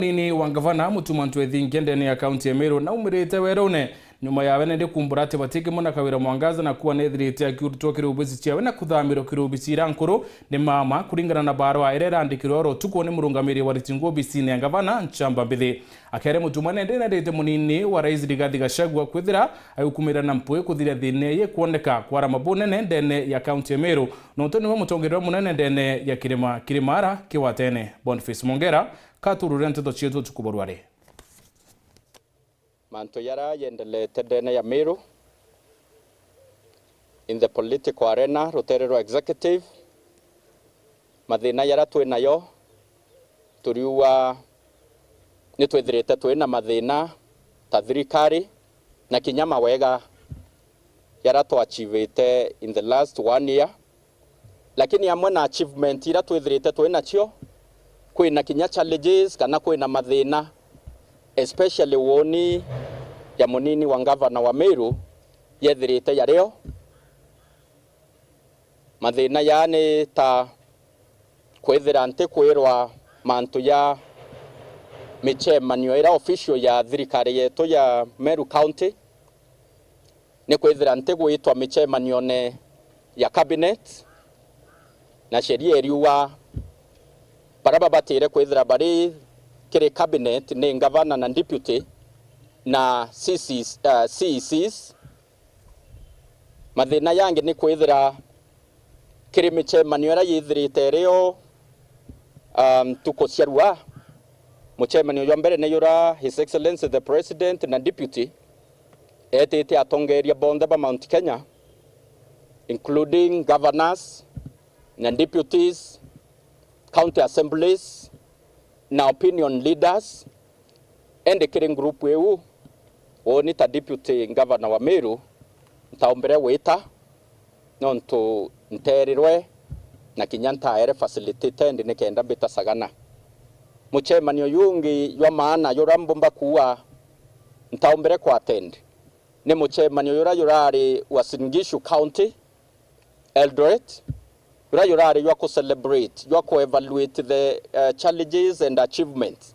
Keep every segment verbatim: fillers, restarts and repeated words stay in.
Munini wa ngavana Mutuma M'Ethingia ndene ya kaunti ya Meru naumirite werune nyuma yawe nende kumbura ati batikimona Kawira Mwangaza na kuwa nethirite akiurutwa kiri obisi ciawe na kuthamirwa kiri obisi ira nkuru ni mama, kuringana na barua iria irandikirwe oro utuku ni murungamiri wa ritingu obisine ya ngavana Nchamba Mbithi. Akere Mutuma nende nendete munini wa rais Rigathi Gachagua kwithira agukumira na mpwi kuthiria thina ii kwoneka kwarama bunene ndene ya kaunti ya Meru, nontu niwe mutongeria munene ndene ya kirima Kirimara kiwatene. Boniface Mongera katurure nteto cietu utuku bwa rwari. Mantu jaria jendelete ndene ya Meru in the political arena, rutere rwa executive, mathina jaria twi nayo, turiuga ni twithirite twi na mathina ta thirikari, na kinya mawega jaria twachievite in the last one year. Lakini amwe na achievement iria twithirite twi nacio, kwina kinya challenges kana kwina mathina, especially woni ya munini wa ngavana wa Meru yethirite yario. Mathina jaa ni ta kwithira ntikwirwa mantu ja michemanio ira official ya thirikari yetu ya Meru County, ni kwithira ntigwitwa micemanione ya cabinet, na sheria iriuga baria babatire kwithira bari kiri cabinet ni ngavana na deputy na C Cs, uh, C E Cs. Mathina jangi ni kwithira kiri micemanio iria yithirite irio, um, ntuku cia rua. Mucemanio jwa mbere ni jura His Excellency the President na Deputy etite atongeria bonthe ba Mount Kenya, including governors na deputies, county assemblies na opinion leaders. Indi kiri group iu, uuni ta deputy governor wa Meru, ntaumbire gwita nontu nteerirwe na kinya ntaere facilitated nikenda mbita Sagana. Mucemanio jungi jwa maana juria mbumba kuuga ntaumbire ku attend ni mucemanio juria jurari Uasin Gishu County, Eldoret, juria jurari jwa ku celebrate, jwa ku evaluate the, uh, challenges and achievements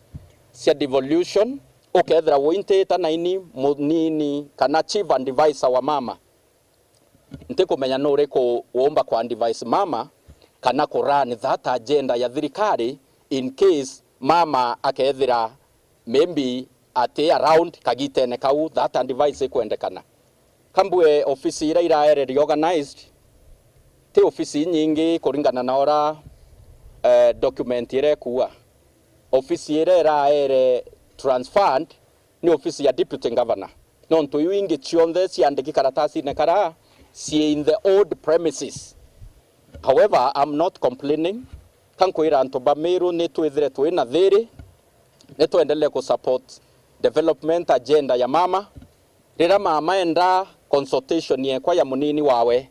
cia devolution. Ukethira wintita na ini munini kana chief advisor wa mama, ntikumenya nuriku uumba ku advise mama kana ku run that agenda ya thirikari in case mama akethira maybe ati around kagitene kau that advice ikwendekana. Kambue ofisi iria iraere reorganized ti ofisi inyingi kuringana na ura, eh, document iria ikuuga. Ofisi iria iraere transferred ni ofisi ya deputy governor, nontu iu ingi cionthe ciandiki karatasine kara cii in the old premises. However, I'm not complaining. Ka nkwira antu ba Meru ni twithire twi na thiri, ni twendelee ku support development agenda ya mama. Riria mama enda consultation yekwa ya munini wawe,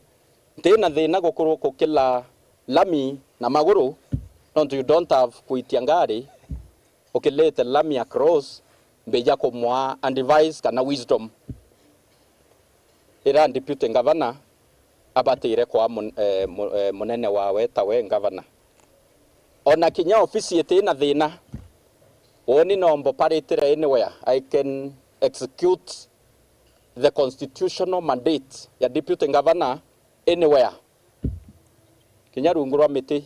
nti na thina gukuru kukila lami na maguru, nontu you don't have kuitia ngari ukilite lami across, mbija kumwa advice kana wisdom ira deputy governor abatire kwa mun-, eh, mu-, eh, munene wawe tawe governor. Ona kinya ofisi iti na thina, woni no mboparitire anywhere, I can execute the constitutional mandate ya deputy governor anywhere, kinya rungu rwa miti.